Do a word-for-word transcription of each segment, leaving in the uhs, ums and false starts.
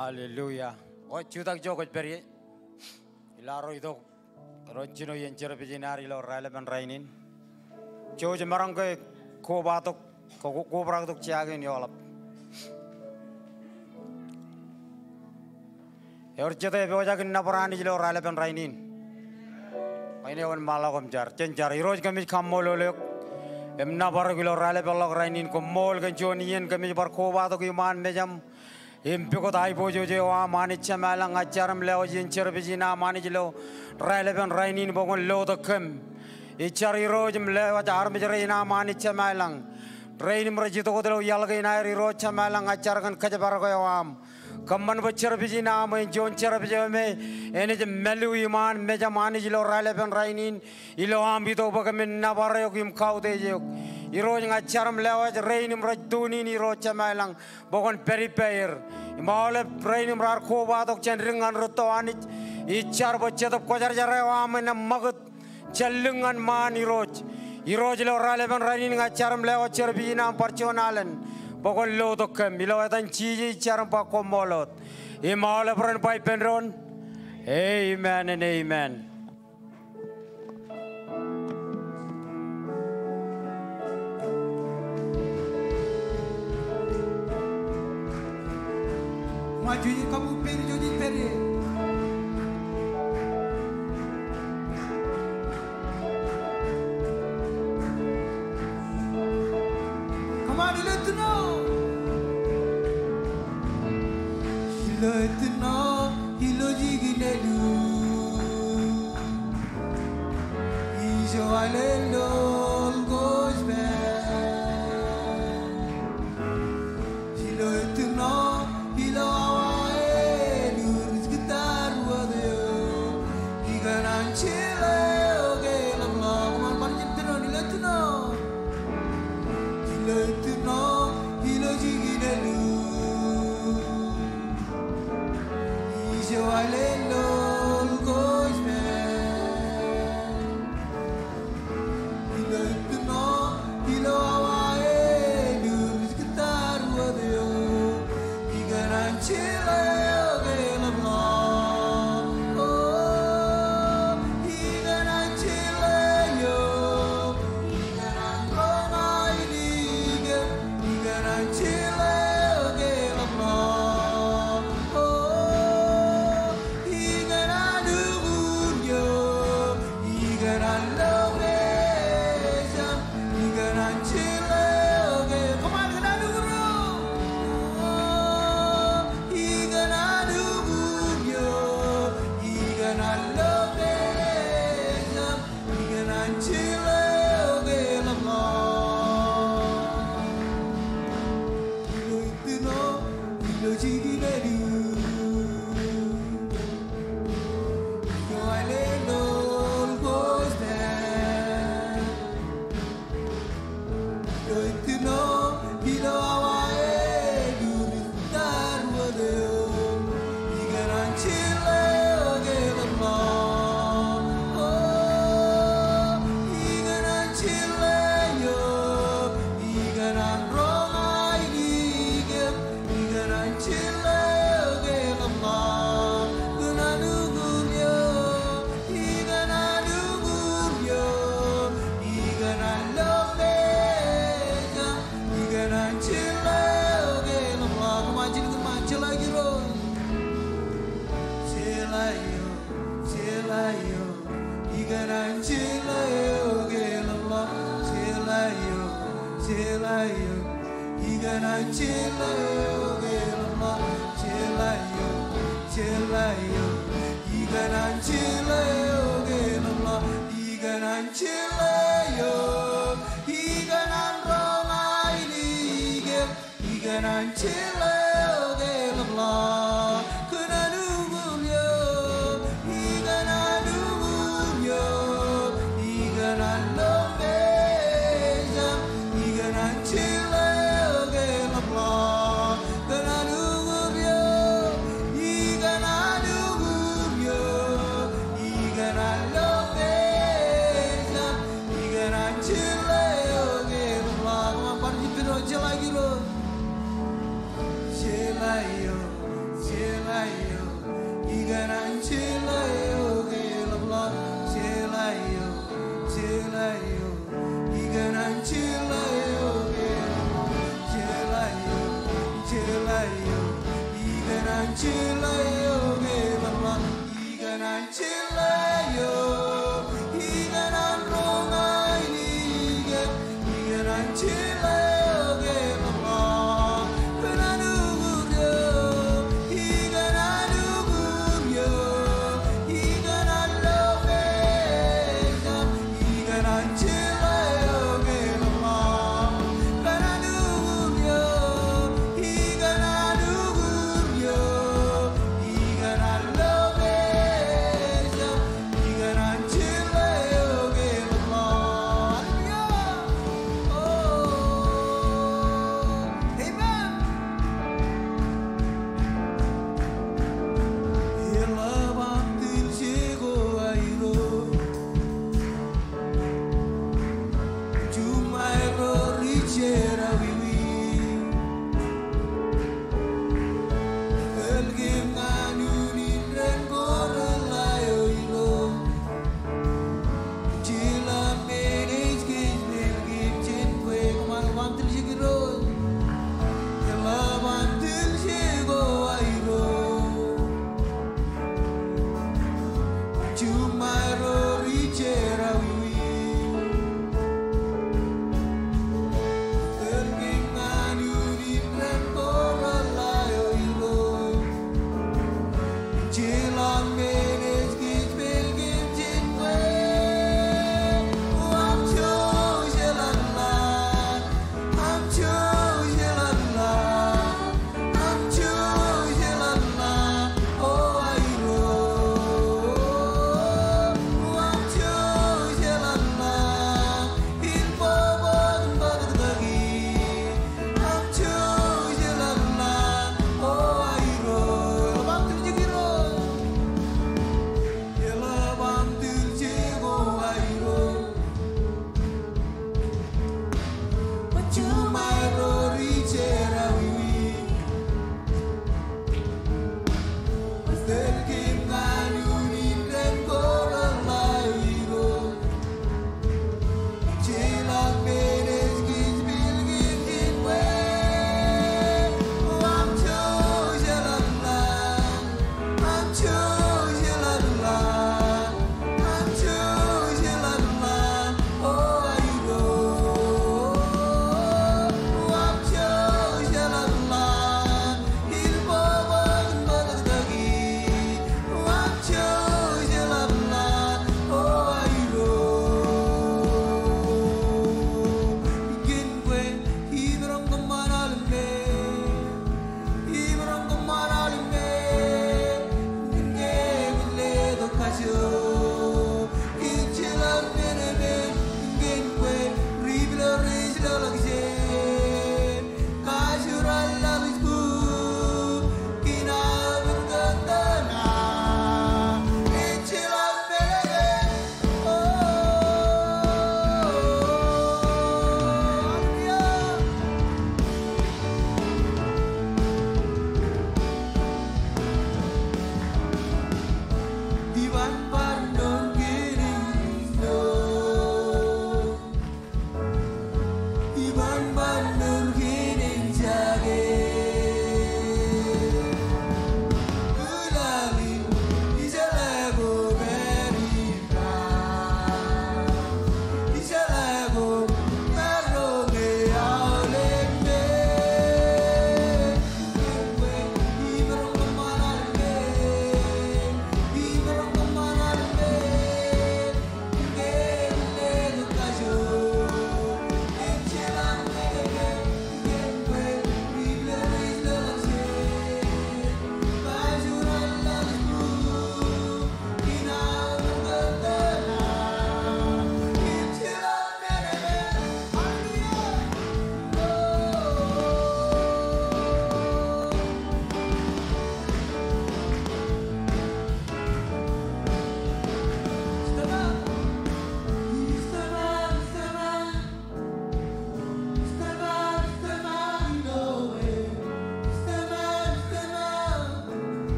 Hallelujah. Kwōj jutak ijo kwōj pād ie. Ilo ad itok, ro jino iien service in ad ilo raelepin rainin. Jouj maroñ ke kobatok, ko-, ko-, kobraktok jake in eḷap. Ewōr jete epojak in nōbar Anij ilo raelepin rainin? Āinwōt ewōr ṃaḷọk im jar, jen jar. Irooj, kōmij kaṃṃoolol eok im nōbar eok ilo raelepin ḷọk rainin. Koṃṃool kōn juon iien kōmij bar kobatok iṃaan mejaṃ im pukot aiboojoj eo aṃ, Anij Jemām ilañ. Ña ij jar im lewōj iien service in aṃ, Anij, ilo raelepin rainin bwe kwōn lotok kōm. Ij jar, Irooj, im lewōj armej rein aṃ, Anij Jemām ilañ, rein im rej itok wōt ilo iaḷ kein aer, Irooj Jemām ilañ. Ña ij jar kōn kōjparok eo aṃ. Kōṃṃan bwe service in aṃ en juon service eo me enaaj mālu iṃaan mejaṃ, Anij, ilo raelepin rainin, ilo aṃ itok bwe kōmin nōbar eok im kautiej eok. Irooj, ña ij jar im lewōj rein im rej tune in, Irooj Jemām ilañ, bwe kwōn pād ippāer. Im aolep rein im raar kobatok jān dik ñan rūtto, Anij, ij jar bwe Jetōb Kwōjarjar eo aṃ en ṃakūt jān dik ñan ṃaan, Irooj. Irooj, ilo raelepin rainin ña ij jar im lewōj service in aṃ bar juon alen bwe kwōn lotok kōm. Ilo etan Jisōs ij jar im ba koṃṃool wōt. Im aolep ren ba ippān doon, amen and amen. Come on, ilo itūṇo. Ilo itūṇo, ilo jikin āliuk. Ijo aolep ilo gospel. Ilo itūṇo, ilo awa āliuk, ri jikūttar wōt eok. Ikōṇaan jeḷā eok eḷapḷọk. Come on, bar jab itūṇo, ilo itūṇo. Ilo itūṇo, ilo jikin āliuk. Ijo aolep ilo gospel. Ilo itūṇo, ilo awa āliuk, ri jikūttar wōt eok. Ikōṇaan jeḷā eok eḷapḷọk. O, ikōṇaan jeḷā eok. Ikōṇaan roñ ainikien. Ikōṇaan jeḷā eok eḷapḷọk. O, ikōṇaan uññūr eok. Ikōṇaan location. Ikōṇaan jeḷā eok e. Come on, ikōṇaan uññūr eok. O, ikōṇaan uññūr eok. Ikōṇaan location. Ikōṇaan jeḷā eok eḷapḷọk. Ilo itūṇo, ilo jikin āliuk. Ilo aolep ilo gospel. Ilo itūṇo, ilo awa āliuk, ri jikūttar wōt eok. Ikōṇaan jeḷā eok eḷapḷọk. O, ikōṇaan jeḷā eok. Ikōṇaan roñ ainikien. Ikōṇaan jeḷā eok eḷapḷọk. Ikōṇaan uññūr eok. Ikōṇaan uññūr eok. Ikōṇaan location. Ikōṇaan jeḷā eok eḷapḷọk. Come on, jen kōṃṃan, jeḷā Irooj. Jeḷā eok, jeḷā eok. Ikōṇaan jeḷā eok eḷapḷọk. Jeḷā eok, jeḷā eok. Ikōṇaan jeḷā eok eḷapḷọk. Jeḷā eok, jeḷā eok. Ikōṇaan jeḷā eok eḷapḷọk. Ikōṇaan jeḷā eok. Ikōṇaan roñ ainikien. Ikōṇaan jeḷā eok eḷapḷọk. Ikōṇaan uññūr eok. Ikōṇaan uññūr eok. Ikōṇaan location. Ikōṇaan jeḷā eok eḷapḷọk. Ikōṇaan uññūr eok. Ikōṇaan uññūr eok. Ikōṇaan location. Ikōṇaan jeḷā eok eḷapḷọk. Come on, bar jab itūṇo, jeḷā Irooj. Jeḷā eok, jeḷā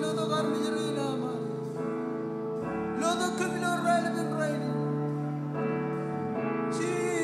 Lotok armej rein aṃ. Lotok kōm ilo raelepen rainin. Jisōs.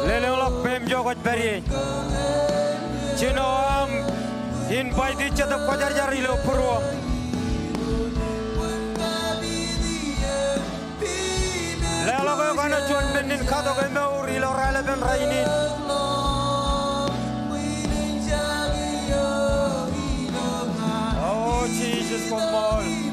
Lelōñḷọk peiṃ ijo kwōj pād ie. Jino aṃ invite Jetōb Kwōjarjar ilo būruōṃ. Leḷọk eok āinwōt juon men in katok emour ilo raelepen rainin. O Jisōs, koṃṃool.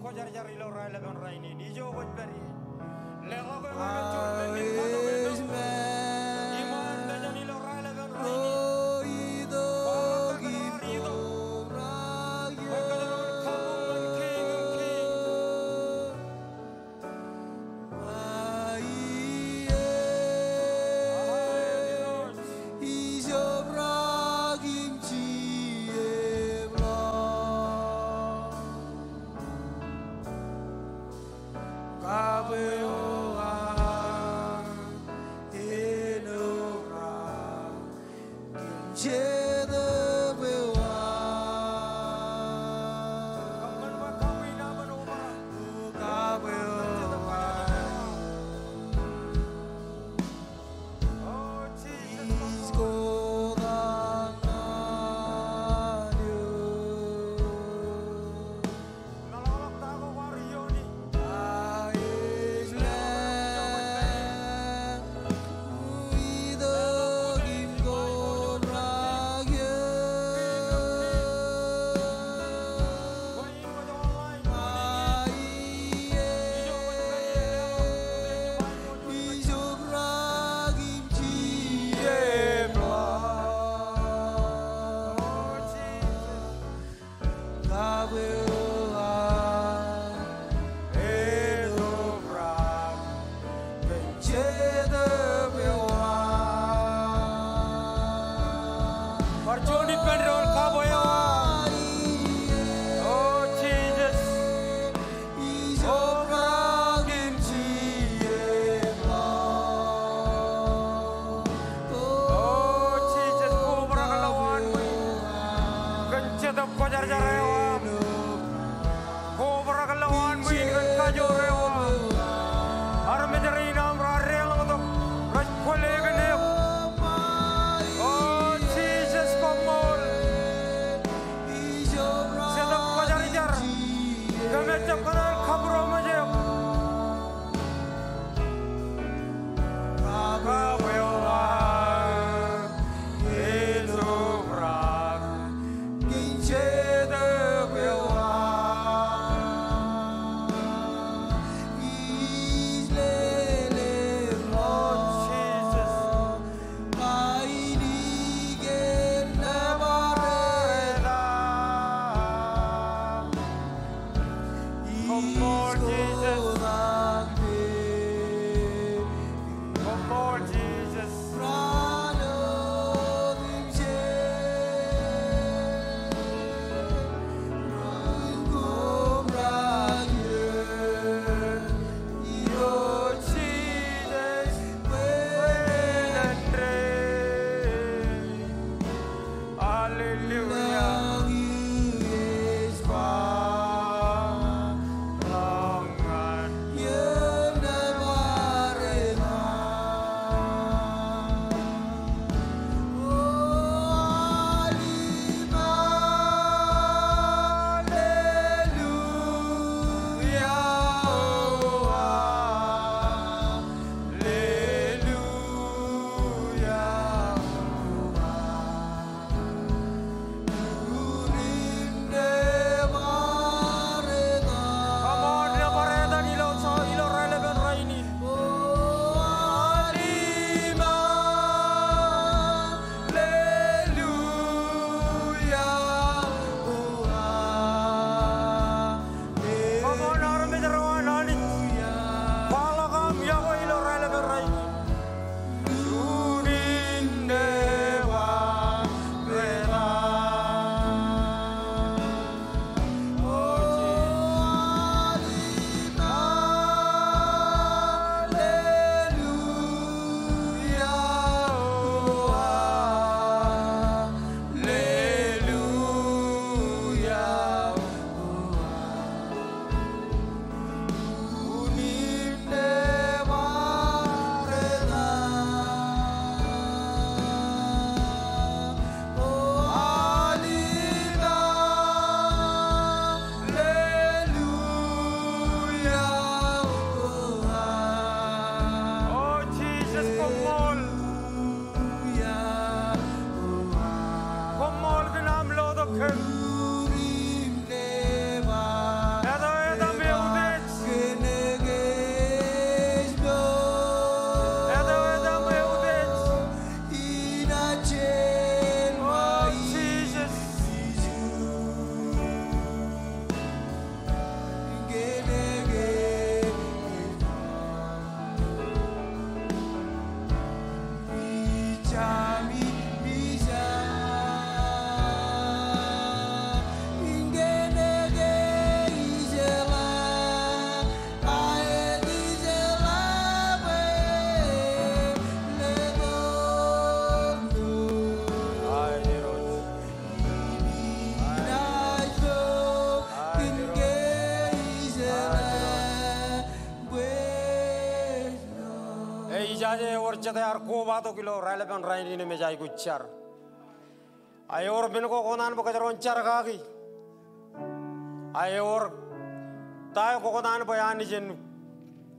Kwōjarjar ilo raelepen rainin. Ijo kwōj pād ie. Leḷọk eṃṃan, iṃaan mejān ilo raelepen rainin. Kwaḷọk kōn itok. Kwōj kōjro kabuñ ñan Kiiñ in kiiñ. Bar juon ippān doon kab eo aṃ. O Jisōs. O Jisōs, kobrak lowaan ṃwiin kōn Jetōb Kwōjarjar eo aṃ. Kobrak lowaan ṃwiin kōn kajoor eo aṃ. Armej rein aṃ raar deḷọñtok, rej kwōle kōn eok. O Jisōs, koṃṃool. Jetōb Kwōjarjar, kōmij jab kōṇaan kabūroṃōj eok. Koṃṃool Jisōs. Koṃṃool Jisōs. Hallelujah. Ijaje ewōr jet ear kobatok ilo raelepen rainin im ej aikuj jar. A ewōr men ko kwō naan bwe kōjro en jar kaki. A ewōr ta eo kwō naan bwe Anij en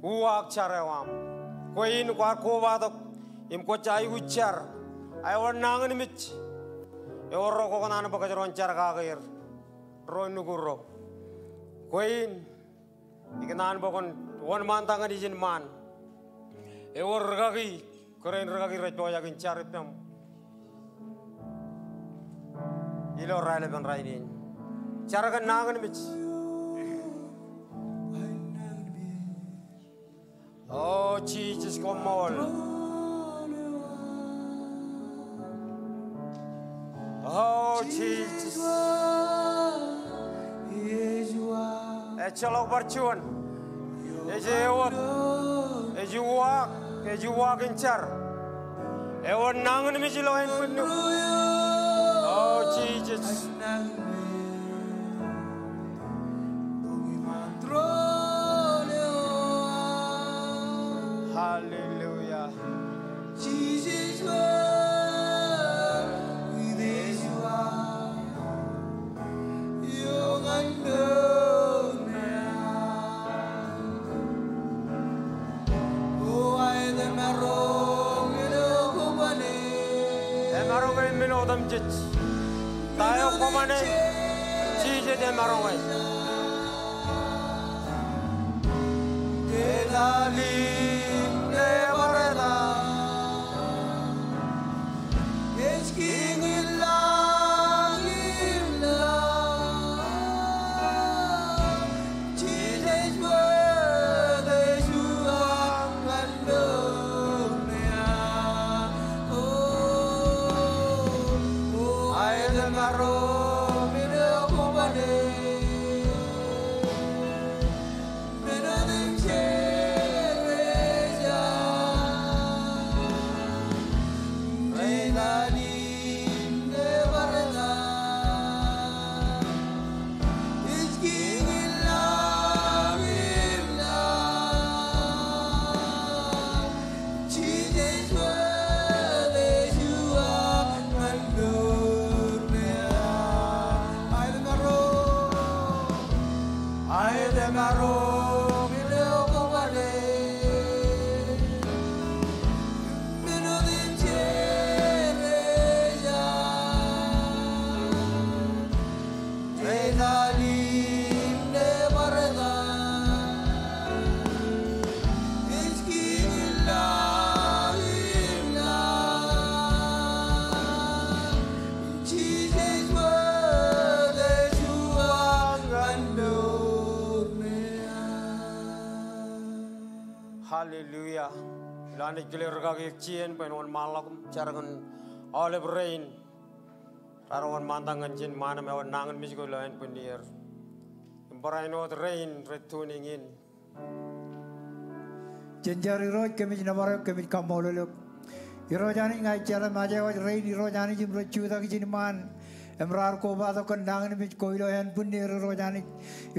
uwaak jar eo aṃ. Kwe in kwaar kobatok im kwōj aikuj jar. A ewōr nañinmej ewōr ro kwō naan bwe kōjro en jar kaki er, ro nukū ro. Kwe in ikōṇaan bwe kwōn wōnṃaantak ñan ijin ṃaan. Ewōr rūkaki, kōrā in rūkaki rej pojak in jar ippaṃ ilo raelepen rainin. Jar kōn nañinmej. O Jisōs, koṃṃool. O Jisōs. Ejjeḷọk bar juon. Ej ewōr. Ej uwaak. Ej uwaak in jar. Ewōr nañinmej ilo ānbwinnuk. O Jisōs. Hallelujah. Emaroñ e men otemjej. Ta eo kwō ṃane, Jisōs emaroñ e. Hallelujah. Ilo Anij kile rūkaki eo ijin bwe en wōnṃaanḷọk im jar kōn aolep rein raar wōnṃaantak ñan ijin ṃaan im ewōr nañinmej ko ilo ānbwinnier. Im barāinwōt rein rej tuning in. Jen jar. Irooj, kōmij nōbar eok, kōmij kaṃṃoolol eok. Irooj Anij, ña ij jar im aje wōj rein, Irooj Anij, im rej jutak ijin ṃaan im raar kobatok kōn nañinmej ko ilo ānbwinnier, Irooj Anij.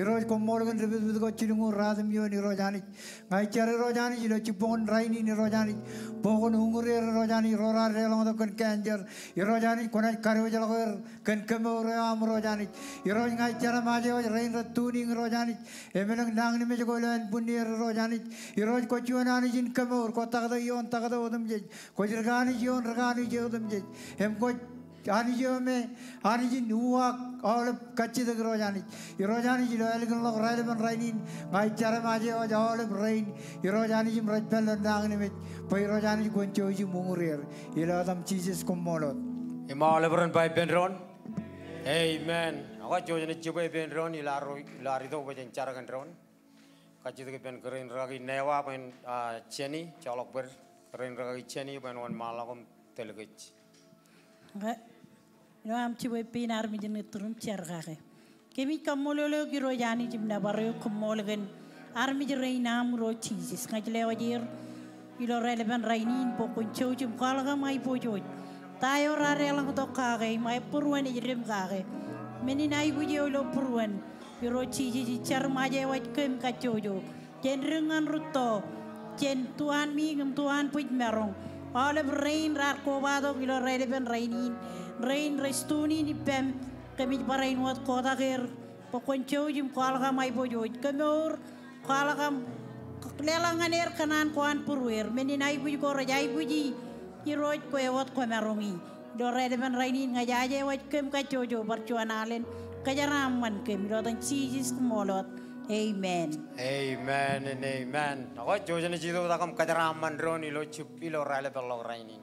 Irooj, koṃṃool kōn ri pitpit ko jilñuul ruatimjuon, Irooj Anij. Ña ij jar, Irooj Anij, ilo jibboñōn rainin, Irooj Anij, bwe kwōn uñūr er, Irooj Anij, ro raar deḷọñtok kōn cancer. Irooj Anij, kwōnaaj kadiwōjḷọk er kōn kemour eo aṃ, Irooj Anij. Irooj, ña ij jar im aje wōj rein rej tuning, Irooj Anij, im elōñ nañinmej ko ilo ānbwinnier, Irooj Anij. Irooj, kwō juon Anij in kemour, kwō taktō ioon taktō otemjej. Kwōj rūkanij ioon rūkanij otemjej. Im kwōj Anij eo me Anij in uwaak aolep kajjitōk, Irooj Anij. Irooj Anij, ilo ālikinḷọk raelepen rainin, ña ij jar im aje wōj aolep rein, Irooj Anij, im rej pād ilo nañinmej bwe Irooj Anij kwōn jouj im uñūr er. Ilo etaṃ Jisōs, koṃṃool wōt. Im aolep ren ba ippān doon, amen. Ak jouj jen jibwe ippān doon, ilo ad, ilo ad itok bwe jen jar kōn doon. Kajjitōk ippān kōrā in rūkaki Newa bwe en, ah, Jenny, joḷọk bōd, kōrā in rūkaki Jenny bwe en wōnṃaanḷọk im tōl kōj. Ke, ilo aṃ jibwe ippān armej ṇe turun jar kake. Kōmij kaṃṃoolol eok Irooj Anij im nōbar eok, koṃṃool kōn armej rein aṃ Irooj Jisōs. Ña ij lewōj er ilo raelepen rainin bwe kwōn jouj im kwaḷọk aṃ aiboojoj. Ta eo raar deḷọñtok kake im aer būruon ej dem kake. Men in aikuj eo ilo būruon, Irooj Jisōs, ij jar im aje wōj kōm kajjojo. Jān dik ñan rūtto, jān tuanmiik im tuanbwij maroñ. Aolep rein raar kobatok ilo raelepen rainin. Rein rej tune in ippem, kōmij barāinwōt kotak er bwe kwōn jouj im kwaḷọk aṃ aiboojoj. Kōmour, kwaḷọk aṃ leḷọk ñan er kōṇaan ko an būrueir. Men in aikuj ko rej aikuji Irooj, kwe wōt kwōmaroñi. Ilo raelepen rainin ña ij aje waj kōm kajjojo bar juon alen kōjeraaṃṃan kōm. Ilo etan Jisōs koṃṃool wōt. Amen. Amen and amen. Ak jouj jen ej itok tok im kōjeraaṃṃan doon ilo jib ilo raelepen ḷọk rainin.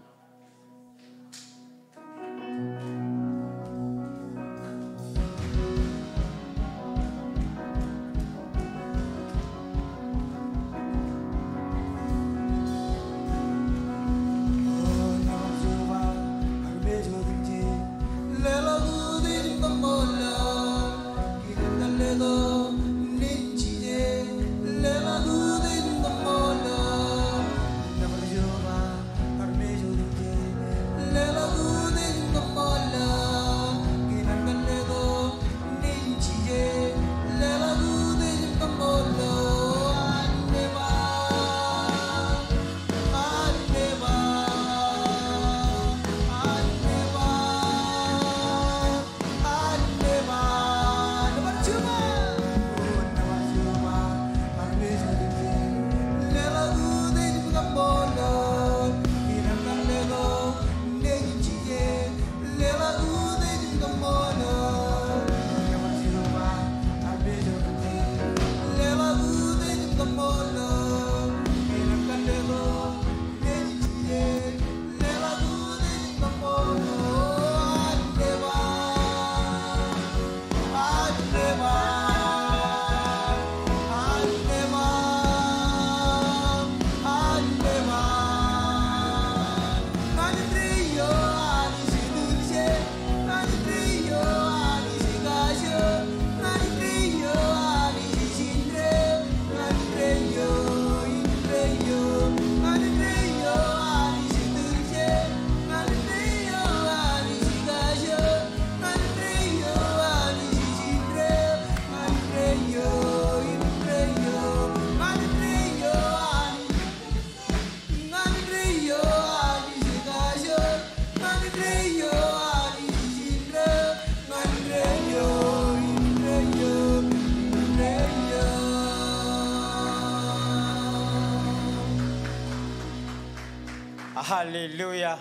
Hallelujah.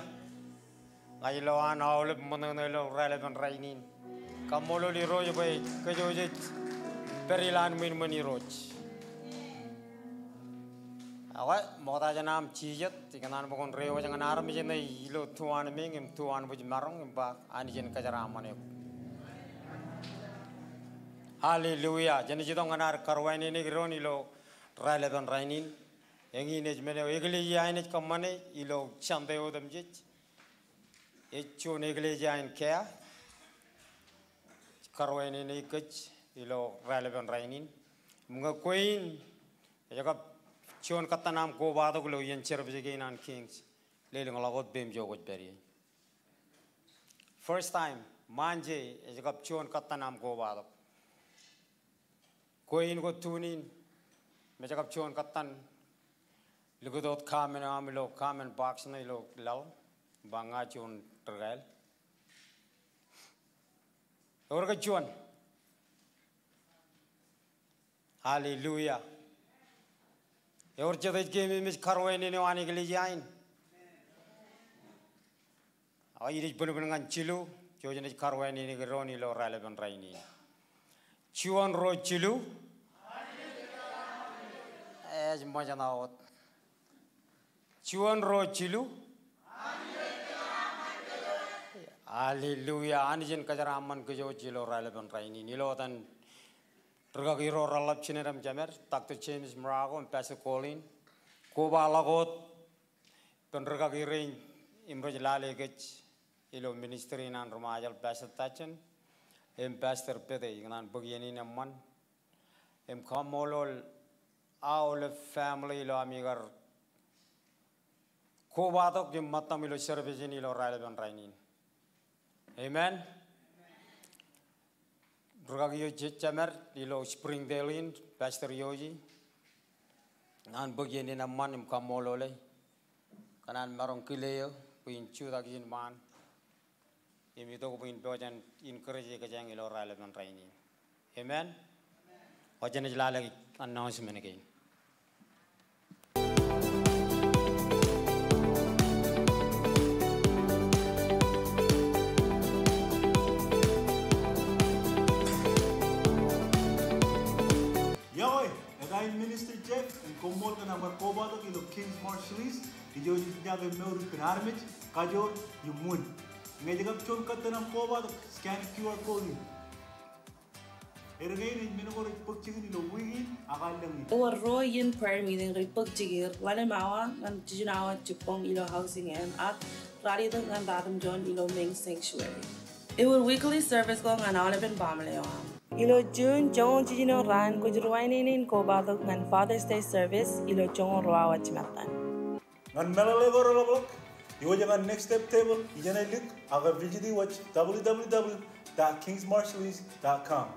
Ña ij lo an aolep ṃōṇōṇō ilo raelepen rainin. Kaṃṃoolol Irooj bwe kōj jej pād ilowaan ṃwiin ṃōn Irooj. Ak ṃokta jān aṃ jijet, ikōṇaan bwe kwōn reiwōj ñan armej ṇe ilo tuanmiik im tuanbwij maroñ im ba Anij en kōjeraaṃṃan eok. Hallelujah. Jen ej itok ñan ad karuwaineneik doon ilo raelepen rainin. Eñin ej men eo eklejia in ej kōṃṃane ilo Sunday otemjej. Ej juon eklejia in kea. Karuwaineneik kōj ilo raelepen rainin. Im ñe kwe in ej kab juon kōttan aṃ kobatok ilo iien service kein an Kings, lelōñḷọk wōt peiṃ ijo kwōj pād ie. First time, ṃaanje ej kab juon kōttan aṃ kobatok. Kwe in kwōj tune in, im ej kab juon kōttan, likūt wōt comment eo aṃ ilo comment box ṇe ilo laḷ, ba ña juon ri-kāāl. Ewōr ke juon? Hallelujah. Ewōr jet ej keememej karuwainene eo an eklejia in? Ak ij bōnbōn ñan jilu, ijo jen ej karuwaineneik doon ilo raelepen rainin. Juon, ruo, jilu. Ej ṃōjṇọ wōt. Juon, ruo, jilu. Hallelujah. Anij en kōjeraaṃṃan kōj wōj ilo raelepen rainin. Ilo etan rikaki ro reḷap jined im jemed, Doctor James Morocco im Pastor Colleen. Kobaḷọk wōt ippān rikaki rein im rej lale kōj ilo ministry in an ri-Ṃajeḷ, Pastor Tajen im Pastor Pete, ikōṇaan bōk iien in eṃṃan. Im kaṃṃoolol aolep family ilo ami kar kobatok im ṃōttam ilo service in ilo raelepen rainin. Amen. Rikaki eo je-, jemed ilo Springdale in, Pastor Yoji. an bōk iien in eṃṃan im kaṃṃoolole kōn an maroñ kile eō bwe in jutak ijin ṃaan im itok bwe in pojak in encourage kōjeañ ilo raelepin rainin. Amen. Wōj jenaaj lale announcement kein. Iọkwe, eta in Minister Jeff, im koṃṃool kōn aṃ bar kobatok ilo King's Marshallese, ijo ej ijaake mour ippān armej, kajoor im wūn. Ñe ej kab juon kōttan aṃ kobatok, scan Q R code in. Erkein ej men ko rej bōk jikin ilo wiik in ak allōñ in. Ewōr ruo iien prayer meeting rej bōk jikier ḷalem awa ñan jiljino awa jibboñ ilo housing eo an ak ralitōk ñan ratimjuon ilo main sanctuary. Ewōr weekly service ko ñan aolepen baaṃle eo aṃ. Ilo June joñoul jiljino raan kwōj ruwainene in kobatok ñan Father's Day service ilo joñoul ruo awa jimattan. Ñan meḷeḷe ko reḷapḷọk, iwōj ñan Next Step Table ijeṇe lik ak visit wōj W W W dot kings marshallese dot com.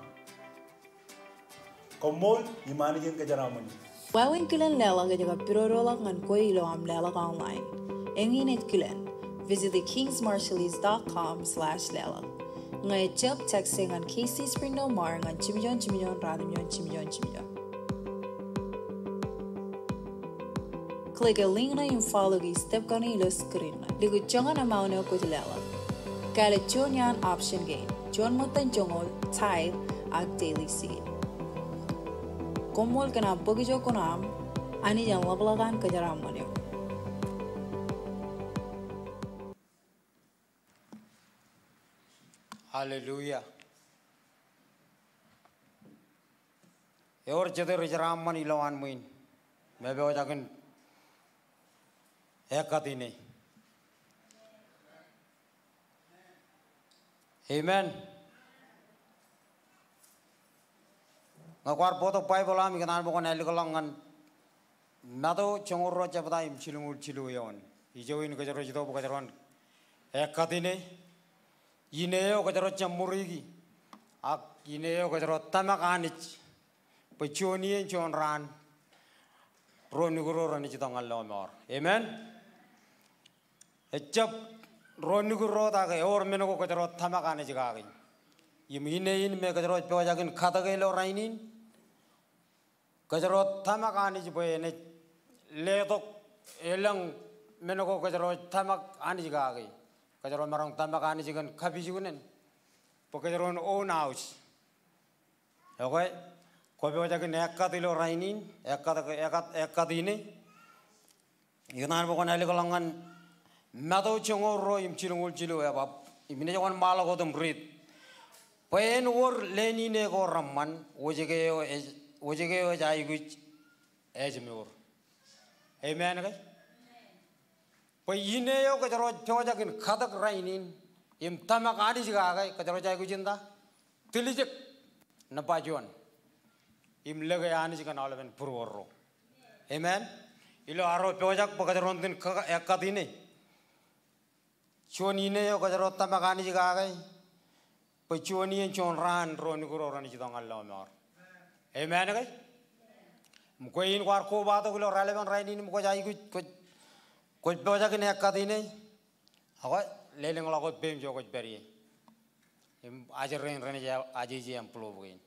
Koṃṃool im Anij en kōjeraaṃṃan eok. Wāween kilen leḷọk ej kab pidodoḷọk ñan kwe ilo aṃ leḷọk online. Eñin ej kilen. Visit kings marshallese dot com slash leḷọk. Ñe ejjab, text e ñan K C Springdale Mar ñan jimjuon jimjuon ratimjuon jimjuon jimjuon. Click e link ṇe im follow e step kaṇe ilo screen ṇe. Likūt joñan amount eo kwōj leḷọk. Kāālōt juon iaan option kein. Juon ṃōttan joñoul, tithe, ak daily seed. Koṃṃool kōn aṃ bōk ijo kuṇaaṃ, Anij en ḷapḷọk an kōjeraaṃṃan eok. Hallelujah. Ewōr jete ri jeraaṃṃan ilowaan ṃwiin me epojak in ekkat ine. Amen. Ñe kwaar bōktok Baibōḷ aṃ, ikōṇaan bwe kwōn ālikḷọk ñan Matu joñoul ruo jebta im jilñuul jilu eoon. Ijo in kōjro ej itok bwe kōjro en ekkat ine. Ine eo kōjro jab ṃuriki, ak ine eo kōjro tōmak Anij bwe juon iien juon raan ro nukūro renaaj itok ñan lọmọọr. Amen. Ejjab ro nukūro, ak ewōr men ko kōjro tōmak Anij kaki. Im ine in me kōjro ej pojak in katōke ilo rainin, kōjro tōmak Anij bwe enaaj letok elōñ men ko kōjro tōmak Anij kaki. Kōjro maroñ tōmak Anij kōn kapijuknen bwe kōjro en own house. Okay, kwō pojak in ekkat ilo rainin, ekkat, ekkat, ekkat ine. Ikōṇaan bwe kwōn ālikḷọk ñan Matu joñoul ruo im jilñuul jilu, ebab. Im inaaj wōnṃaanḷọk wōt im riit. Bwe en wōr leen ine ko reṃṃan, wōjke eo ej, wōjke eo ej aikuj ejmour. Amen ke? Bwe ine eo kōjro ej pojak in katōk rainin im tōmak Anij kake, kōjro ej aikuj in ta? Tiljek, nōṃba juon. Im lōke Anij kōn aolepen būruorro. Amen. Ilo arro pojak bwe kōjro en iten ka-, ekkat ine. Juon ine eo kōjro tōmak Anij kake, bwe juon iien juon raan ro nukūro renaaj itok ñan lọmọọr. Amen ke? Im kwe in kwaar kobatok ilo raelepen rainin im kwōj aikuj, kwōj, kwōj pojak in ekkat ine. Ak kwōj lelōñḷọk wōt peiṃ ijo kwōj pād ie. Im ajri rein renaaj ajeje envelope kein.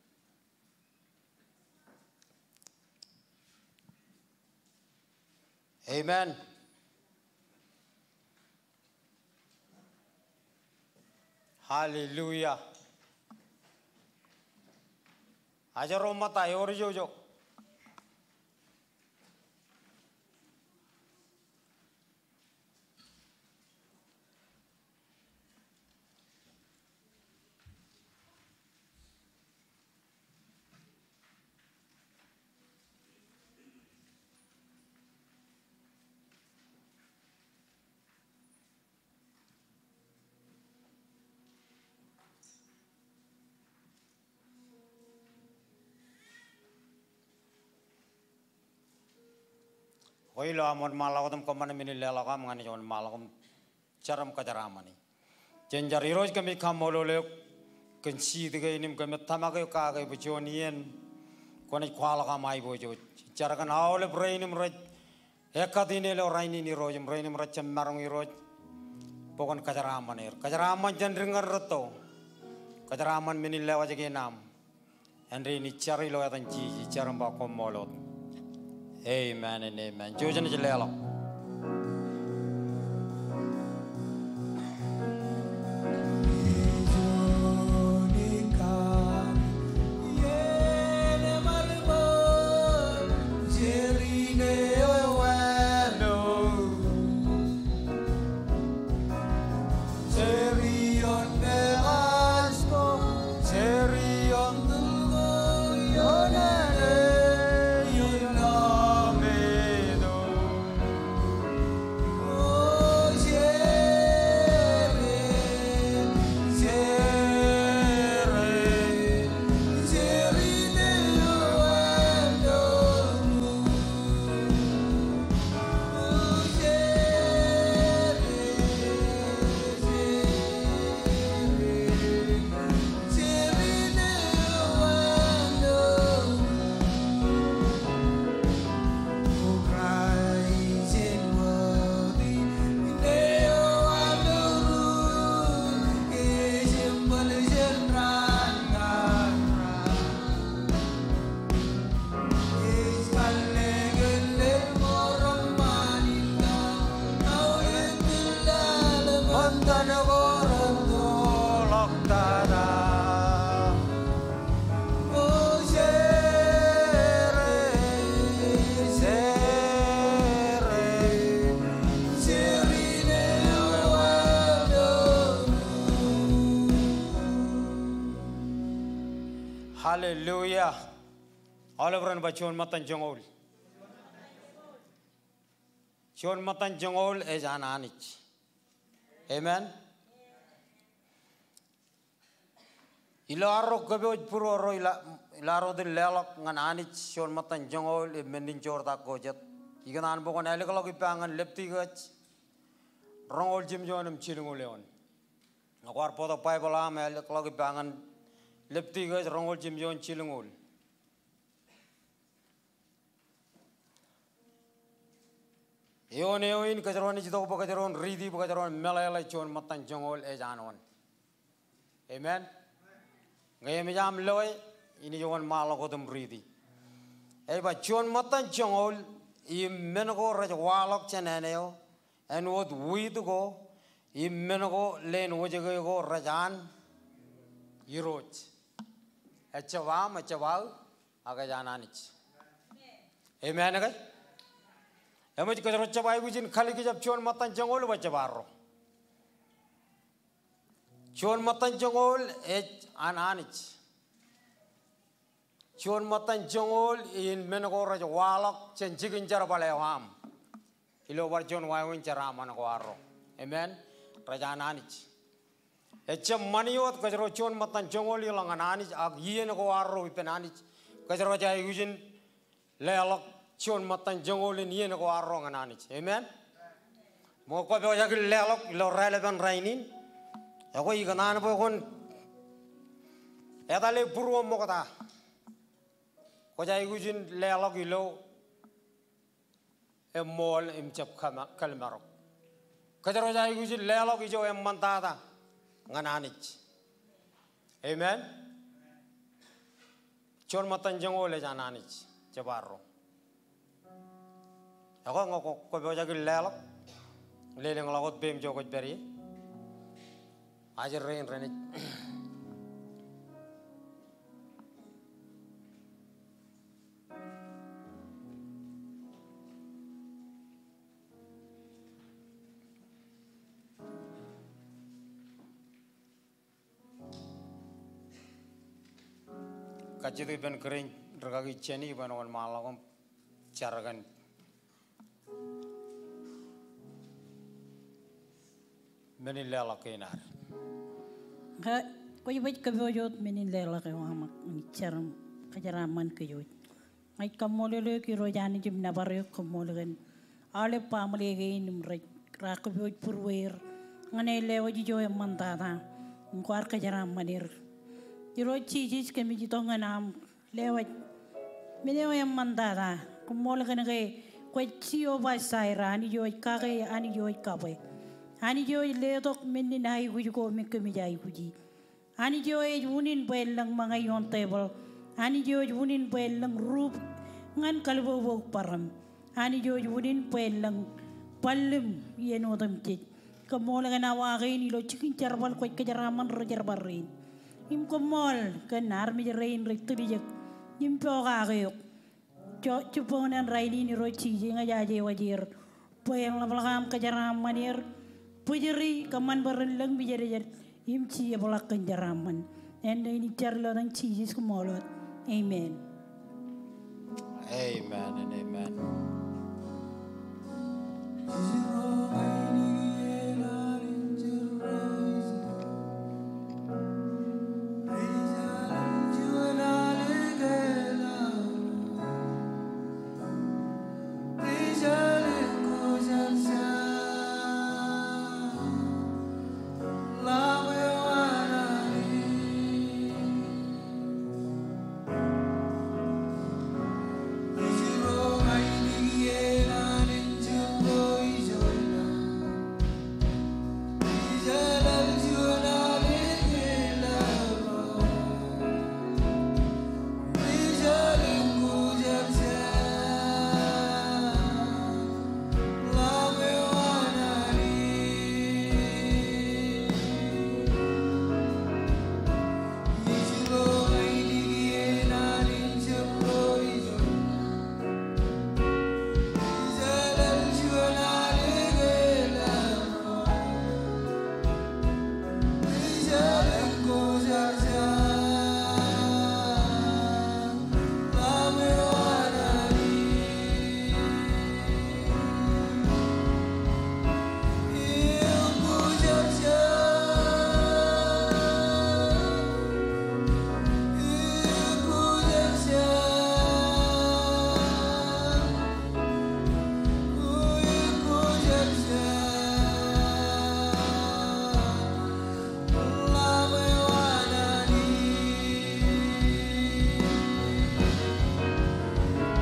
Amen. Hallelujah. Ajri ro ṃōtta, ewōr ijo ijo. Kwe ilo aṃ wōnṃaanḷọk wōt im kōṃṃan men in leḷọk aṃ, ña ij wōnṃaanḷọk im jar im kōjeraaṃṃani. Jen jar. Irooj, kōmij kaṃṃoolol eok kōn seed kein im kōmij tōmak eok kake bwe juon iien kwōnaaj kwaḷọk aṃ aiboojoj. Ij jar kōn aolep rein im rej ekkatine ilo rainin Irooj im rein im rejjab maroñ Irooj bwe kwōn kōjeraaṃṃan er. Kōjeraaṃṃan jān dik ñan rūtto. Kōjeraaṃṃan men in lewōj kein aṃ. Āindein ij jar ilo etan Jisōs, ij jar im ba koṃṃool wōt. Amen and amen. Jouj im leḷọk. Hallelujah. Aolep ren ba juon ṃōttan joñoul. Juon ṃōttan joñoul ej an Anij. Amen. Ilo arro kōpooj būruō ro ilo, ilo arro wōt in leḷọk ñan Anij juon ṃōttan joñoul im men in joortak ko jet. Ikōṇaan bwe kwōn ālikḷọk ippa ñan Levitikus roñoul jimjuon im jilñuul eoon. Ñe kwaar bōktok Baibōḷ eo aṃ, ālikḷọk ippa ñan Levitikus roñoul jimjuon jilñuul. Eoon eo in kōjro naaj itok bwe kōjro en riiti bwe kōjro en meḷeḷe juon ṃōttan joñoul ej an wōn. Amen. Ñe eṃōj aṃ loe, inaaj wōnṃaanḷọk wōt im riiti. Ej ba juon ṃōttan joñoul im men ko rej waḷọk jān āne eo, āinwōt wit ko, im men ko leen wōjke ko rej an Irooj. Ejjab aṃ, ejjab aō, ak ej an Anij. Amen ke? Eṃōj kōjro jab aikuj in kalikjab juon ṃōttan joñoul bwe ejjab arro. Juon ṃōttan joñoul ej an Anij. Juon ṃōttan joñoul in men ko rej waḷọk jān jikin jerbal eo aṃ. Ilo bar juon wāween jeraaṃṃan ko arro. Amen. Rej an Anij. Ejjab ṃani wōt kōjro juon ṃōttan joñoul ilọk ñan Anij ak iien ko arro ippān Anij. Kōjro jej aikuj in leḷọk juon ṃōttan joñoul in iien ko arro ñan Anij. Amen. Ṃōk kwō pojak in leḷọk ilo raelepen rainin. Ekwe ikōṇaan bwe kwōn etale būruō ṃokta. Kwōj aikuj in leḷọk ilo eṃṃool im jab kōm-, kōlmarok. Kōjro jej aikuj in leḷọk ijo eṃṃantata ñan Anij. Amen. Juon ṃōttan joñoul ej an Anij, jab arro. Ekwe ñe kwō, kwō pojak in leḷọk, lelōñḷọk wōt peiṃ ijo kwōj pād ie. Ajri rein renaaj kajjitōk ippān kōrā in rikaki Jenny bwe en wōnṃaanḷọk im jar kōn men in leḷọk kein ad. Ñe kwōj baj kōpooj wōt men in leḷọk eo aṃ ak ij jar im kōjeraaṃṃan kōj wōj. Ña ij kaṃṃoolol eok Irooj Anij im nōbar eok, kaṃṃoolol kōn aolep baaṃle kein im rej, raar kōpooj būrueir ñan aer lewōj ijo eṃṃantata im kwaar kōjeraaṃṃan er. Irooj Jisōs, kōmij itok ñan aṃ, lewōj Men eo eṃṃantata, koṃṃool kōn ke kwōj Jeova Jaire, Anij eo ej kake, Anij eo ej kabwe. Anij eo ej letok men in aikuj ko me kōmij aikuji. Anij eo ej unin bwe en lōñ ṃōñā ioon tebōḷ. Anij eo ej unin bwe en lōñ rup ñan kalbōbōk bōram. Anij eo ej unin bwe en lōñ bōllūṃ iien otemjej. Koṃṃool kōn awa kein ilo jikin jerbal kwōj kōjeraaṃṃan ri jerbal rein. Im koṃṃool kōn armej rein rej tiljek im pokake eok. Jibboñōn rainin Irooj Jisōs, ña ij aje wōj er bwe en ḷapḷọk aṃ kōjeraaṃṃan er, bōjri kōṃṃan bwe ren lōñ mijerajer im jepḷaak kōn jeraaṃṃan. Āindein ij jar ilo etan Jisōs, koṃṃool wōt. Amen. Amen and amen.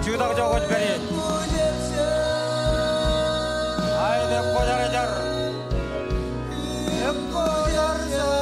Jutak ijo kwōj pād ie. Aet, ekkojarjar. Ekkojarjar.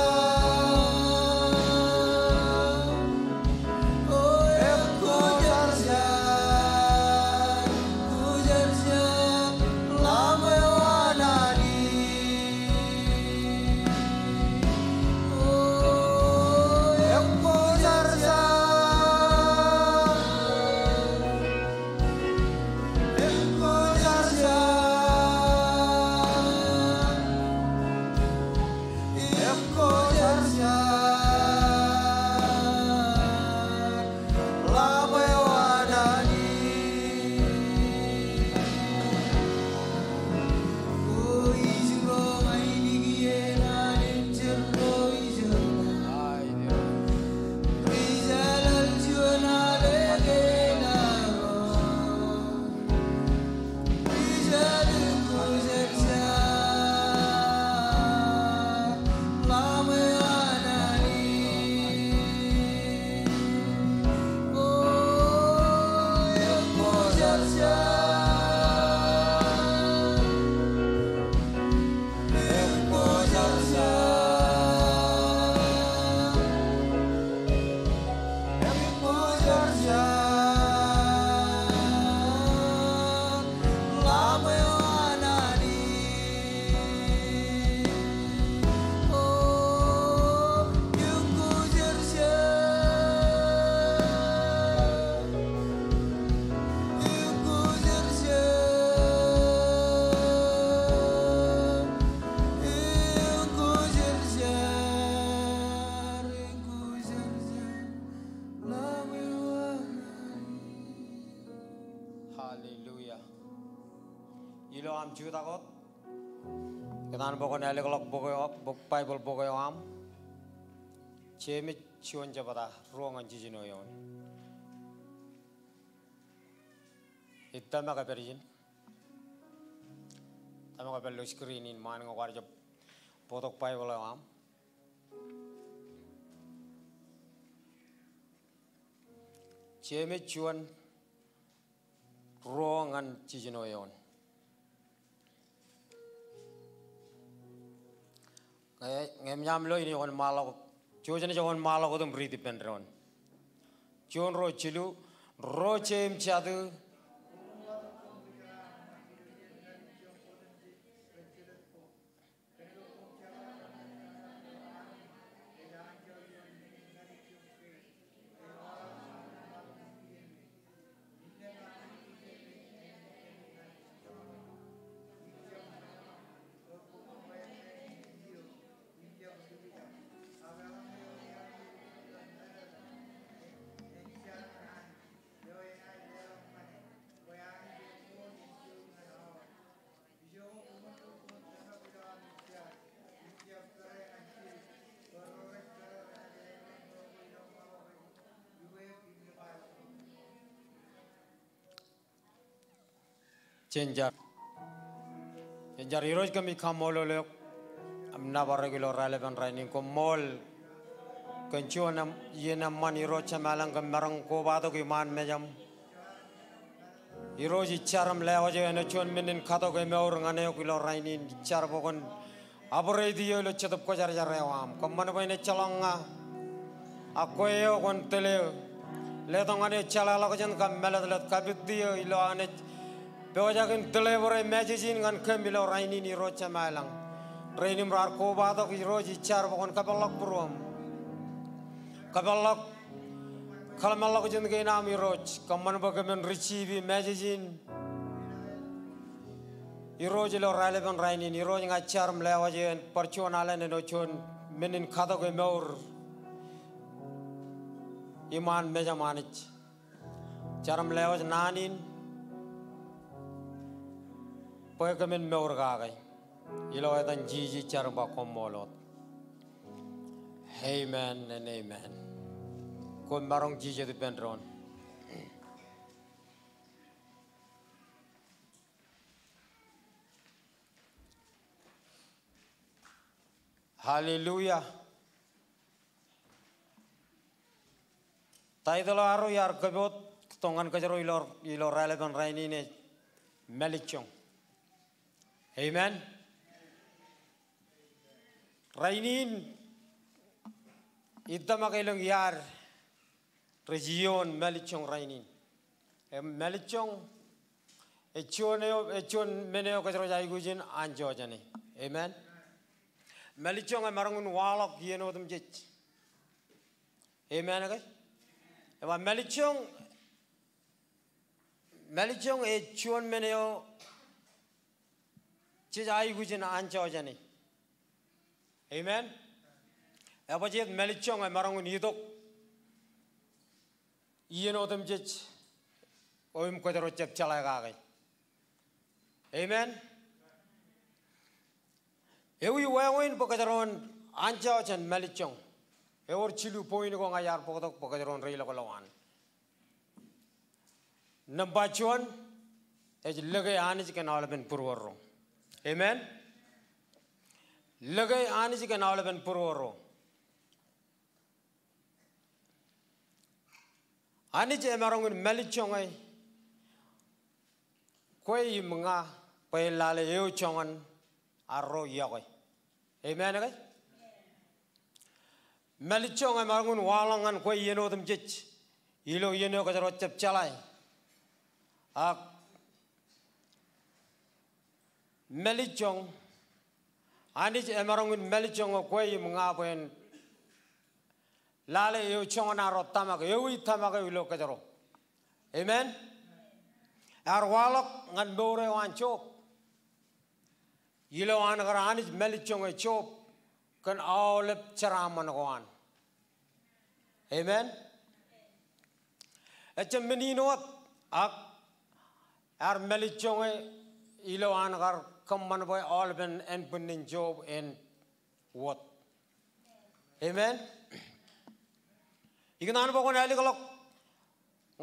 Hallelujah. Ilo aṃ jutak wōt, kōtaan bwe kwōn ālikḷọk bok eo, bok, Baibōḷ bok eo aṃ. Jemes juon jebta, ruo ñan jiljino eoon. Ij tōmak epād ijin. Tōmak epād ilo screen in ṃaan ñe kwaar jab bōktok Baibōḷ eo aṃ. Jemes juon, ruo ñan jiljino eoon. Ñe, ñe eṃōj aṃ lo, inaaj wōnṃaanḷọk, jouj jen wōnṃaanḷọk wōt im riit ippān doon. Juon, ruo, jilu. Ro jeiū im jatū. Jen jar. Jen jar. Irooj, kōmij kaṃṃoolol eok im nōbar eok ilo raelepin rainin. Koṃṃool kōn juon iien eṃṃan, Irooj Jemām ilañ, kōm maroñ kobatok iṃaan mejaṃ. Irooj, ij jar im lewōj eō āinwōt juon men in katok emour ñan eok ilo rainin. Ij jar bwe kwōn operate eō ilo Jetōb Kwōjarjar eo aṃ. Kōṃṃan bwe en ejjeḷọk ña, ak kwe eo kwōn tōl eō. Letok ñan eō jeḷāḷọkjeṇ kab mālōtlōt, kapit eō ilo an ej pojak in deliver e message in ñan kōm ilo rainin, Irooj Jemām ilañ. Rein im raar kobatok, Irooj, ij jar bwe kwōn kōpeḷḷọk būruōm. Kōpeḷḷọk kōḷmānḷọkjeṇ kein aṃ, Irooj. Kōṃṃan bwe kōmin receive e message in, Irooj, ilo raelepin rainin. Irooj, ña ij jar im lewōj eō bar juon alen āinwōt juon men in katok emour iṃaan mejaṃ, Anij. Jar im lewōj naan in bwe kōmin mour kake. Ilo etan Jisōs ij jar im ba koṃṃool wōt. Amen and amen. Koṃ maroñ jijet ippān doon. Hallelujah. Title eo arro iar kōpooj tok ñan kōjro ilo, ilo raelepin rainin ej mālejjoñ. Amen. Rainin, ij tōmak elōñ iaad rej iioon mālejjoñ rainin. Im mālejjoñ ej juon eo, ej juon men eo kōjro ej aikuj in anjọ jāne. Amen. Mālejjoñ emaroñ in waḷọk iien otemjej. Amen ke? Ej ba mālejjoñ, mālejjoñ ej juon men eo jej aikuj in anjọ jāne. Amen. Ebajjeet, mālejjoñ emaroñ in itok iien otemjej eo im kōjro jab jeḷā kake. Amen. Ewi wāween bwe kōjro en anjọ jān mālejjoñ? Ewōr jilu point ko ña iar bōktok bwe kōjro en reilọk lowaan. Nōṃba juon, ej lōke Anij kōn aolepen būruorro. Amen. Lōke Anij kōn aolepen būruorro. Anij emaroñ in mālejjoñe kwe im ña bwe en lale eo joñan arro iọkwe. Amen ke? Mālejjoñ emaroñ in waḷọk ñan kwe iien otemjej ilo iien eo kōjro jab jeḷā. Ak mālejjoñ, Anij emaroñ in mālejjoñe kwe im ña bwe en lale eo joñan arro tōmak, ewi tōmak eo ilo kōjro. Amen. Ear waḷọk ñan mour eo an Job ilo an kar Anij mālejjoñe Job kōn aolep jeraaṃṃan ko an. Amen. Ejjab men in wōt, ak ear mālejjoñe ilo an kar kōṃṃan bwe aolepen ānbwinnin Job en wōt. Amen. Ikōṇaan bwe kwōn ālikḷọk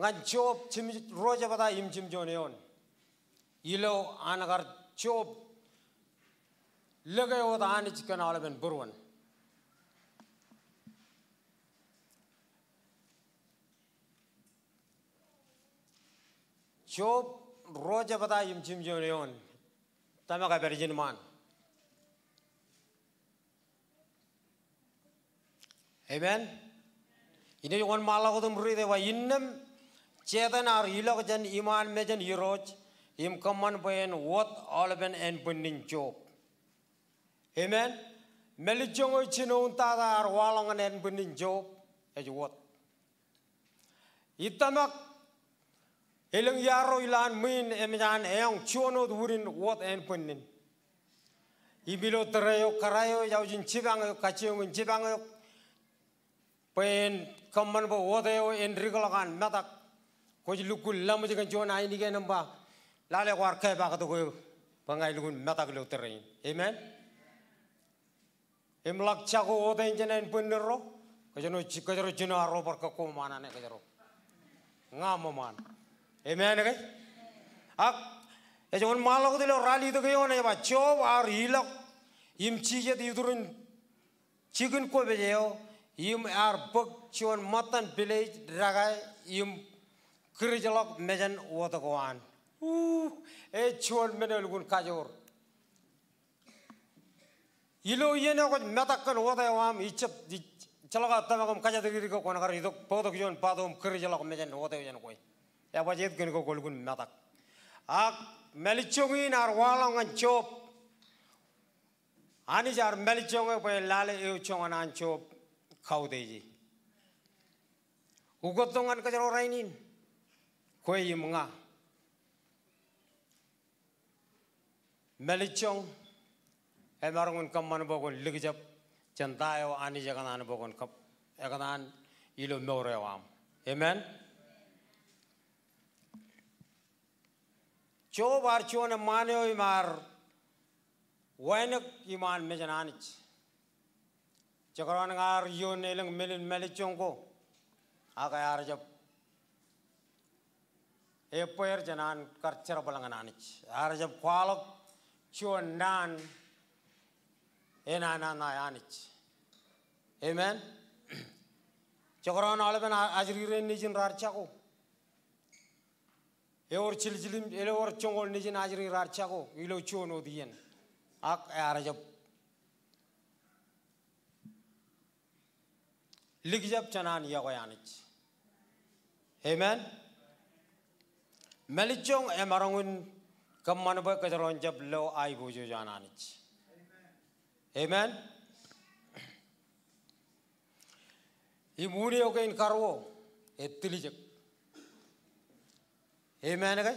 ñan Job jimjuon, ruo jebta im jimjuon eoon. Ilo an kar Job lōke wōt Anij kōn aolepen būruon. Job ruo jebta im jimjuon eoon. Tōmak ej pād ijin ṃaan. Amen. Inaaj wōnṃaanḷọk wōt im riit ej ba, innām Setan ear ilọk jān iṃaan mejān Irooj im kōṃṃan bwe en wōt aolepen ānbwinnin Job. Amen. Mālejjoñ eo jinoin tata ear waḷọk ñan ānbwinnin Job ej wōt. Ij tōmak elōñ iar ro ilowaan ṃwiin emōj an eoñ juon wōt wūnin wōt ānbwinnin. Im ilo tōre eo kōrā eo ej aujin jipañ eok, kajjioñ in jipañ eok bwe en kōṃṃan bwe wōt eo en dikḷọk an metak. Kwōj lukkuun laṃōj kōn juon ainikien im ba, lale kwaar kepaaktok eō bwe ña ilukkuun metak ilo tōre in. Amen. Im ḷak jako wōt eṇ jān ānbwinnin ro, kōjro, kōjro jino arro bar kōkko ṃaan ṇe kōjro. Ña ṃōṃaan. Amen ke? Ak ej wōnṃaanḷọk wōt ilo ralitōk eoon ej ba, Job ear ilọk im jijet iturin jikin kwōpej eo im ear bōk juon ṃōttan pilej dekā im kūrijḷọk mejān wōt ko an. Uu, ej juon men eo elukkuun kajoor. Ilo iien eo kwōj metak kōn wōt eo aṃ, ij jab, ij, ejjeḷọk aō tōmak im kōjatdikdik eok kwōn kar itok, bōktok juon bato im kūrijḷọk mejān wōt eo jān kwe. Ebaj et kōn ke kwō lukkuun metak. Ak mālejjoñ in ear waḷọk ñan Job. Anij ear mālejjoñe bwe en lale eo joñan an Job kautiej e. Ukōttok ñan kōjro rainin, kwe im ña. Mālejjoñ emaroñ in kōṃṃan bwe kwōn likjab jān ta eo Anij ekōṇaan bwe kwōn kab, ekōṇaan ilo mour eo aṃ. Amen. Job ear juon eṃṃaan eo im ear wānōk iṃaan mejān Anij. Jekdọọn ña ar iioon elōñ men in mālejjoñ ko, ak ear jab ebbeer jān an kar jerbal ñan Anij. Ear jab kwaḷọk juon naan enaaj naan ṇae Anij. Amen. Jekdọọn aolepen a-, ajri rein nejin raar jako. Ewōr jiljilimjuon, ewōr joñoul nejin ajri raar jako ilo juon wōt iien. Ak ear jab likjab jān an yokwe Anij. Amen. Mālejjoñ emaroñ in kōṃṃan bwe kōjro en jab lo aiboojoj an Anij. Amen. Im unin eo kein karuo, ej tiljek. Amen ke?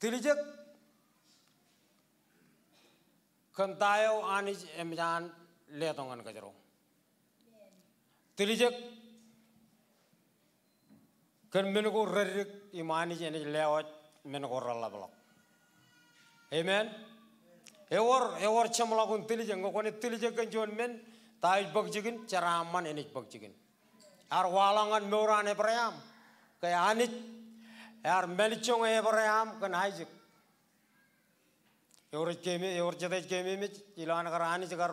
Tiljek kōn ta eo Anij eṃōj an letok ñan kōjro. Tiljek kōn men ko reddik im Anij enaaj lewōj men ko reḷapḷọk. Amen. Ewōr, ewōr jeṃḷọkin tiljek, ñe kwōnaaj tiljek kōn juon men, ta eo ej bōk jikin, jeraaṃṃan enaaj bōk jikin. Ear waḷọk ñan mour an Ebream, ke Anij ear mālejjoñe Ebream kōn Aisak. Ewōr ej keememej, ewōr jet ej keememej, ilo an kar Anij kar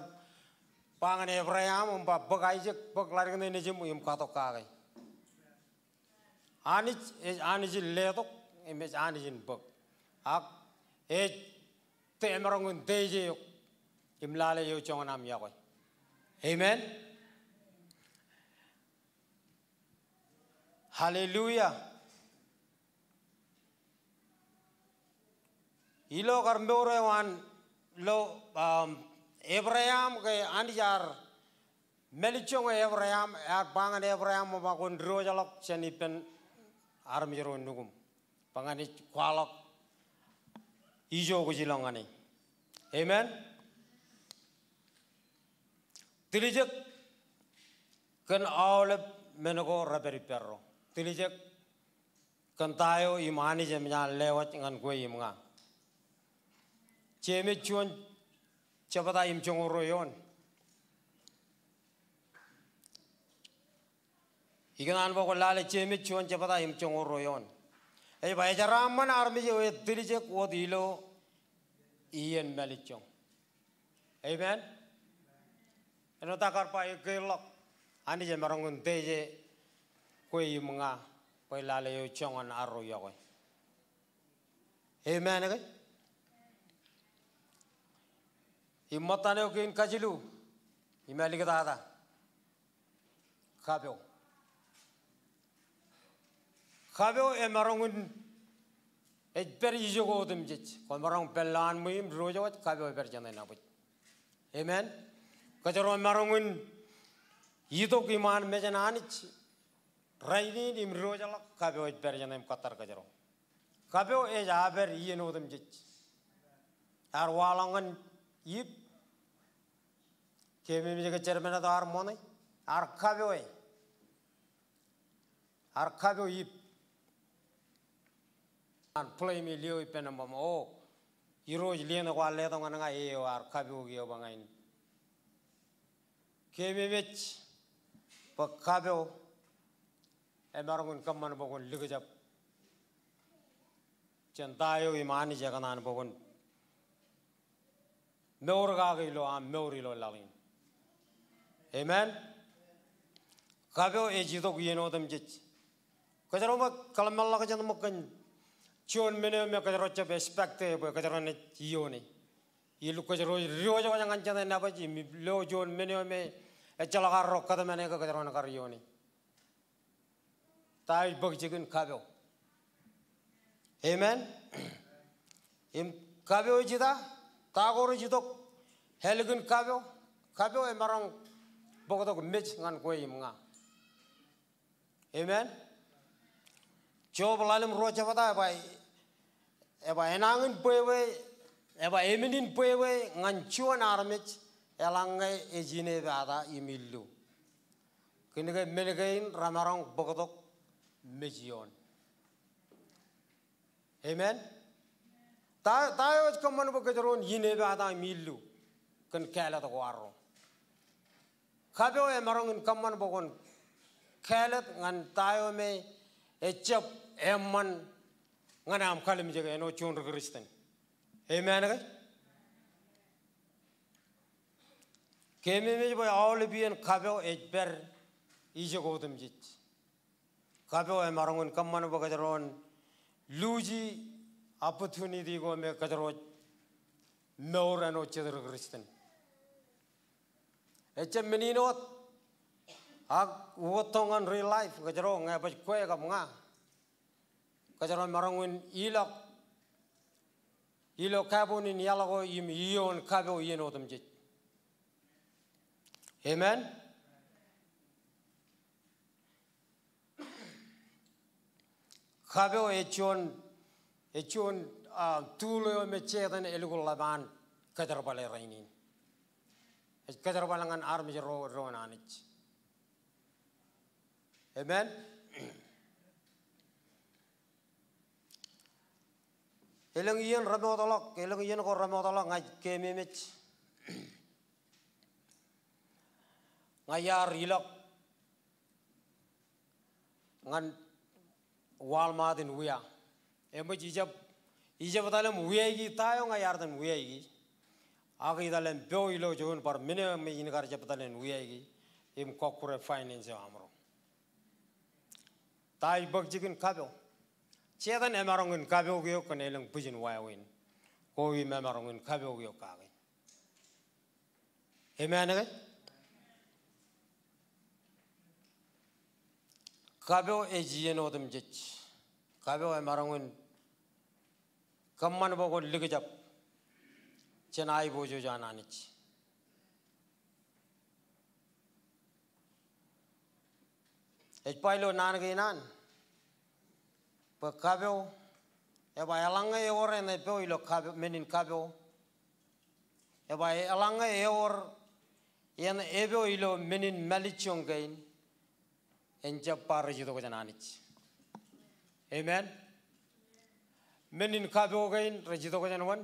ba ñan Ebream im ba bōk Aisak, bōk ḷaddik ṇe nejiṃ im katok kake. Anij ej Anij in letok, im ej Anij in bōk. Ak ej te emaroñ in teje eok im lale eo joñan aṃ yokwe. Amen. Hallelujah. Ilo kar mour eo an lo, um, Ebream ke Anij ear mālejjoñe Ebream, ear ba ñan Ebream im ba kwōn diwōjḷọk jān ippān armej ro nukūṃ. Bwe ña ij kwaḷọk ijo kwōj ilọk ñan e. Amen. Tiljek kōn aolep men ko repād ippārro. Tiljek kōn ta eo im Anij eṃōj an lewōj ñan kwe im ña. Jemes juon jebta im joñoul ruo eoon. Ikōṇaan bwe kwōn lale Jemes juon jebta im joñoul ruo eoon. Ej ba, ejeraaṃṃan armej eo ej tiljek wōt ilo iien mālejjoñ. Amen. Āinwōt aō kar ba ekkeḷọk, Anij emaroñ in teje kwe im ña bwe lale eo joñan arro yokwe. Amen ke? Im ṃōttan eo kein kajilu im āliktata. Kapo. Kapo emaroñ in, ej pād ijoko otemjej. Kwōmaroñ pād lowaan ṃwiin, diwōj wōj, kapo epād jān eṇ nabōj. Amen. Kōjro maroñ in itok iṃaan mejān Anij rainin im diwōjḷọk, kapo ej pād jān eṇ im kōttar kōjro. Kapo ej aō pād iien otemjej. Ear waḷọk ñan Iv. Keememej ke jar men eo ear ṃōṇe, ear kapo e. Ear kapo Iv. An blame e, lio ippān eṃṃan, o, Irooj, lien eo kwaar letok ñan ña eo ear kapo eok, eo ba ña in. Keememej bwe kapo emaroñ in kōṃṃan bwe kwōn likjab jān ta eo im Anij ekōṇaan bwe kwōn mour kake ilo aṃ mour ilo laḷ in. Amen. Kapo ej itok iien otemjej. Kōjro ṃōk kōḷmānḷọkjeṇ ṃōk kōn juon men eo me kōjro jab expect e bwe kōjro naaj iioone. Ilo kōjro diwōj wōj ñan jān eṇ nabōj im lo juon men eo me ejjeḷọk arro kōtmāne ke kōjro naaj kar iioone. Ta ej bōk jikin? Kapo. Amen. Im kapo ej ita? Ta ko rej itok ālikin kapo? Kapo emaroñ bōktok mej ñan kwe im ña. Amen. Job ḷalem ruo jebta, eba, eba enañin bwebwe, eba emenin bwebwe ñan juon armej eḷaññe ej inepata im illu. Kōnke men kein remaroñ bōktok mej ioon. Amen. Ta, ta eo ej kōṃṃan bwe kōjro en inepata im illu kōn kāālōt ko arro? Kapo emaroñ in kōṃṃan bwe kwōn kāālōt ñan ta eo me ejjab eṃṃan ñan aṃ kalimjeke āinwōt juon ri Kristian. Amen ke? Keememej bwe aolep iien kapo ej pād ijoko otemjej. Kapo emaroñ in kōṃṃan bwe kōjro en luuji opportunity ko me kōjro ej mour āinwōt jet ri Kristian. Ejjab men in wōt, ak ukōt tok ñan real life, kōjro ñe baj kwe kab ña, kōjro maroñ in ilọk ilo kapo in iaḷ ko im iioon kapo iien otemjej. Amen. Kapo ej juon, ej juon, ah, tool eo me Setan elukkuun ḷap an kōjerbale rainin. Ej kōjerbal ñan armej ro, ro an Anij. Amen. Elōñ iien remootḷọk, elōñ iien ko remootḷọk ña ij keememej. Ña iar ilọk ñan Walmart in wia. Eṃōj, ijab, ijab etal im wiaiki ta eo ña iar etal im wiaiki. Ak etal im po ilo juon bar men eo me in kar jab etal im wiaiki im kọkkure finance eo aṃro. Ta ej bōk jikin? Kapo. Setan emaroñ in kapook eok kōn elōñ bwijin wāween ko im emaroñ in kapook eok kake. Amen ke? Kapo ej iien otemjej. Kapo emaroñ in kōṃṃan bwe kwōn likjab jān aiboojoj an Anij. Ej ba ilo naan kein an bwe kapo, eba eḷaññe ewōr eṇ epo ilo kapo, men in kapo, eba eḷaññe ewōr eṇ epo ilo men in mālejjoñ kein, en jab ba rej itok jān Anij. Amen. Men in kapo kein rej itok jān wōn?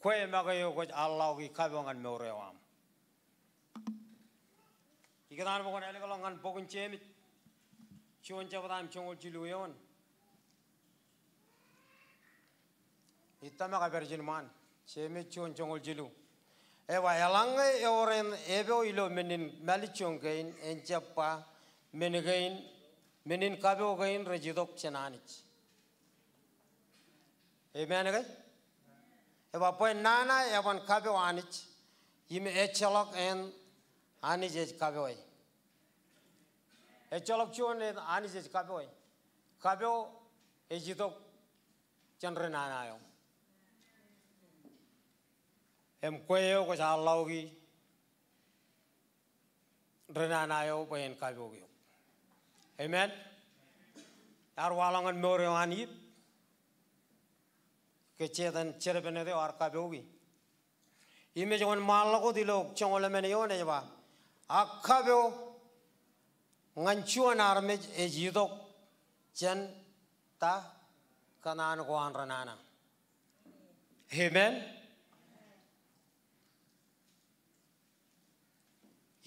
Kwe make eo kwōj allowki kapo ñan mour eo aṃ. Ikōtaan bwe kwōn ālōkḷọk ñan bok in Jemes, juon jebta im joñoul jilu eoon. Ij tōmak ipar ijin ṃaan. Jemes juon joñoul jilu. Eba eḷaññe ewōr eṇ epo ilo men in mālejjoñ kein, en jab ba men kein, men in kapo kein rej itok jān Anij. Amen ke? Ej ba bwe nana eban kapo Anij im ejjeḷọk en Anij ej kapoe. Ejjeḷọk juon en Anij ej kapoe. Kapo ej itok jān ri nana eo. Im kwe eo kwōj arḷọki ri nana eo bwe en kapook eok. Amen. Ear waḷọk ñan mour eo an Iv ke Setan serpent eo ear kapoki. Im ej wōnṃaanḷọk wōt ilo joñoul emān eoon ej ba, ak kapo ñan juon armej ej itok jān ta? Kōṇaan ko an ri nana. Amen.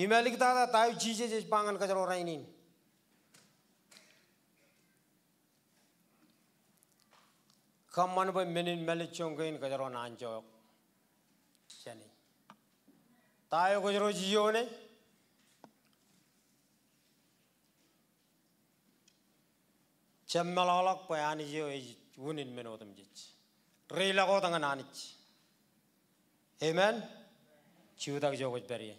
Im āliktata ta eo Jisōs ej ba ñan kōjro rainin? Kōṃṃan bwe men in mālejjoñ kein kōjro en anjọ jāne. Ta eo kōjro ej iioone? Jab meḷọkḷọk bwe Anij eo ej unin men otemjej. Reilọk wōt ñan Anij. Amen. Jutak ijo kwōj pād ie.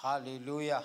Hallelujah.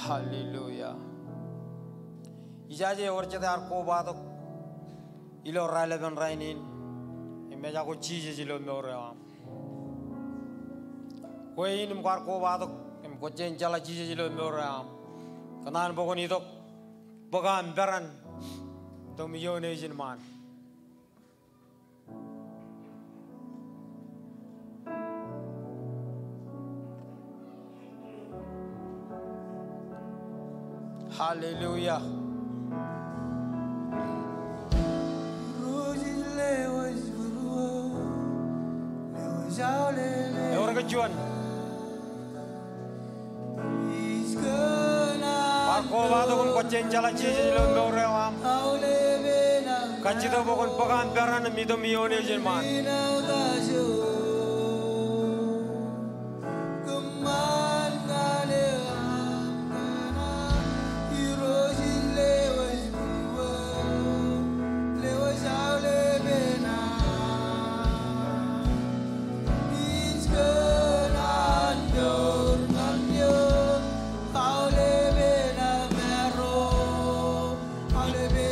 Hallelujah. Ijaje ewōr jet ear kobatok ilo raelepen rainin im ejako Jisōs ilo mour eo aṃ. Kwe in im kwaar kobatok im kwōj jañin jeḷā Jisōs ilo mour eo aṃ, kōṇaan bwe kwōn itok bōk aṃ peran im ioon ejin ṃaan. Hallelujah. Ewōr kōj juon kwaar kobatok im kwōj jañin jeḷā Jisōs ilo mour eo aṃ. Kajjitōk bwe kwōn bōk aṃ peran im itok ioon ejin ṃaan.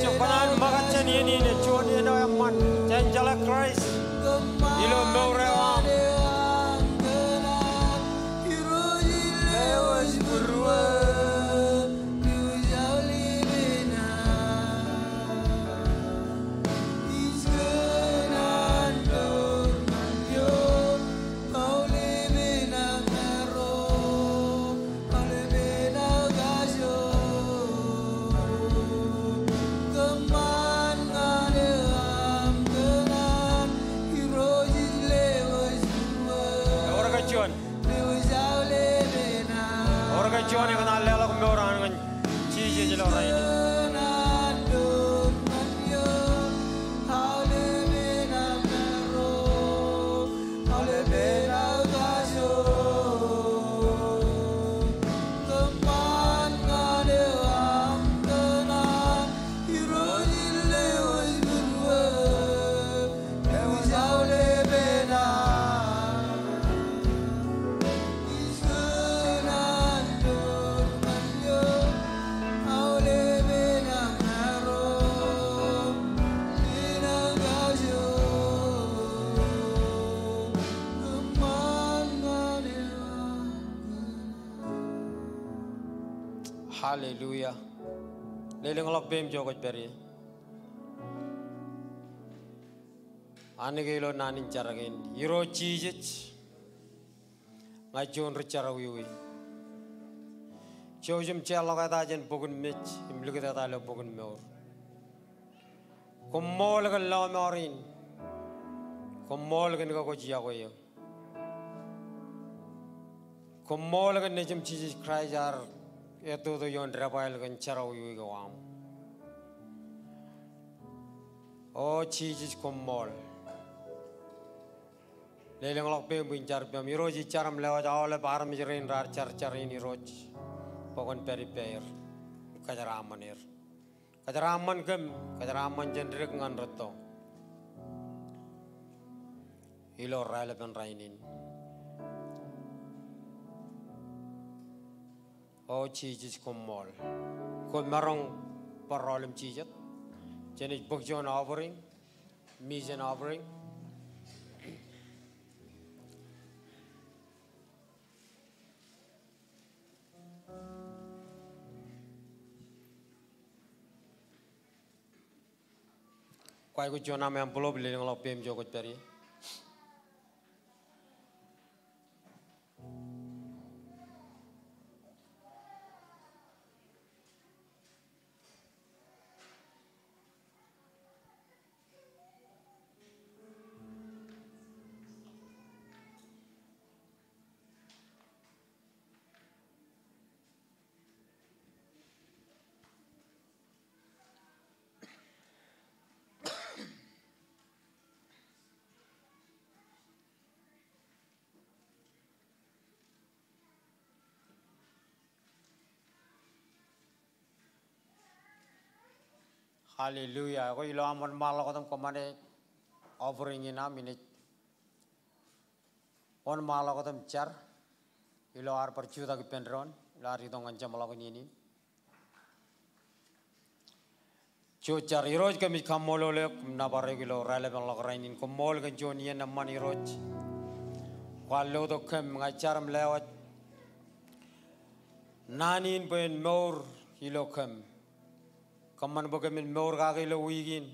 Ij kōṇaan ṃōkaj jān iien in ej juon iien eo eṃṃan. Jañin jeḷā Kraist ilo mour eo aṃ. Ewōr kōj juon. Ewōr kōj juon ekōṇaan leḷọk mour eo an ñan Jisōs ilo rainin. Hallelujah. Lelōñḷọk peiṃ ijo kwōj pād ie. Anij ilo naan in jar kein. Irooj Jisōs, ña ij juon ri jerọwiwi. Jouj im jeorḷọk eta jān bok in mej im likūt eta ilo bok in mour. Koṃṃool kōn lọmọọr in. Koṃṃool kōn ke kwōj yokwe eō. Koṃṃool kōn Nejūṃ Jisōs Kraist ear ettoto ioon debwāāl kōn jerọwiwi ko aṃ. O Jisōs, koṃṃool. Lelōñḷọk peiṃ bwe in jar ippaṃ. Irooj, ij jar im lewōj aolep armej rein raar jar jar in, Irooj, bwe kwōn pād ippāer. Kōjeraaṃṃan er. Kōjeraaṃṃan kōm, kōjeraaṃṃan jān dik ñan rūtto. Ilo raelepen rainin. O Jisōs, koṃṃool. Kwō maroñ bar rọọl im jijet. Jen ej bōk juon offering, mission offering. Kwaikuj juon aṃ envelope, lelōñḷọk peiṃ ijo kwōj pād ie. Hallelujah. Ekwe ilo aṃ wōnṃaanḷọk wōt im kōṃṃane offering in aṃ, inaaj wōnṃaanḷọk wōt im jar. Ilo ad bar jutak ippān doon, ilo ad itok ñan jeṃḷọkin iien in. Jouj jar. Irooj, kōmij kaṃṃoolol eok im nōbar eok ilo raelepenḷọk rainin. Koṃṃool kōn juon iien eṃṃan Irooj. Kwaar lotok kōm, ña ij jar im lewōj naan in bwe en mour ilo kōm. Kōṃṃan bwe kōmin mour kake ilo wiik in.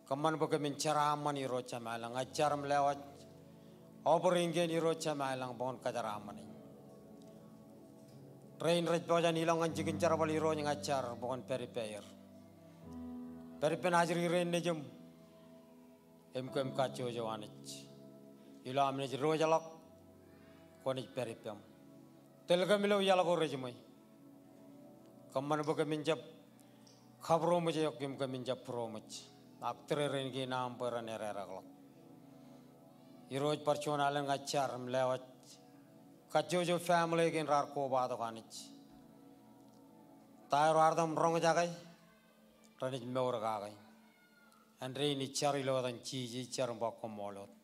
Kōṃṃan bwe kōmin jeraaṃṃan Irooj Jemem ilañ. Ña ij jar im lewōj obrak in kein Irooj Jemem ilañ bwe kwōn kōjeraaṃṃan e. Rein rej pojak in ilọk ñan jikin jerbal Irooj, ña ij jar bwe kwōn pād ippāer. Pād ippān ajri rein nejiṃ im kōm kajjojo Anij. Ilo am naaj diwōjḷọk, kwōnaaj pād ippām. Tōl kōm ilo iaḷ ko rejiṃwe. Kōṃṃan bwe kōmin jab kabūroṃōj eok im kōmin jab būroṃōj. Ak tōre rein kein aṃ bwe ren ededeḷọk. Irooj, bar juon alen ña ij jar im lewōj kajjojo family kein raar kobatok Anij. Ta eo raar itok im roñjake, renaaj mour kake. Āindein ij jar ilo etan Jisōs, ij jar im ba koṃṃool wōt.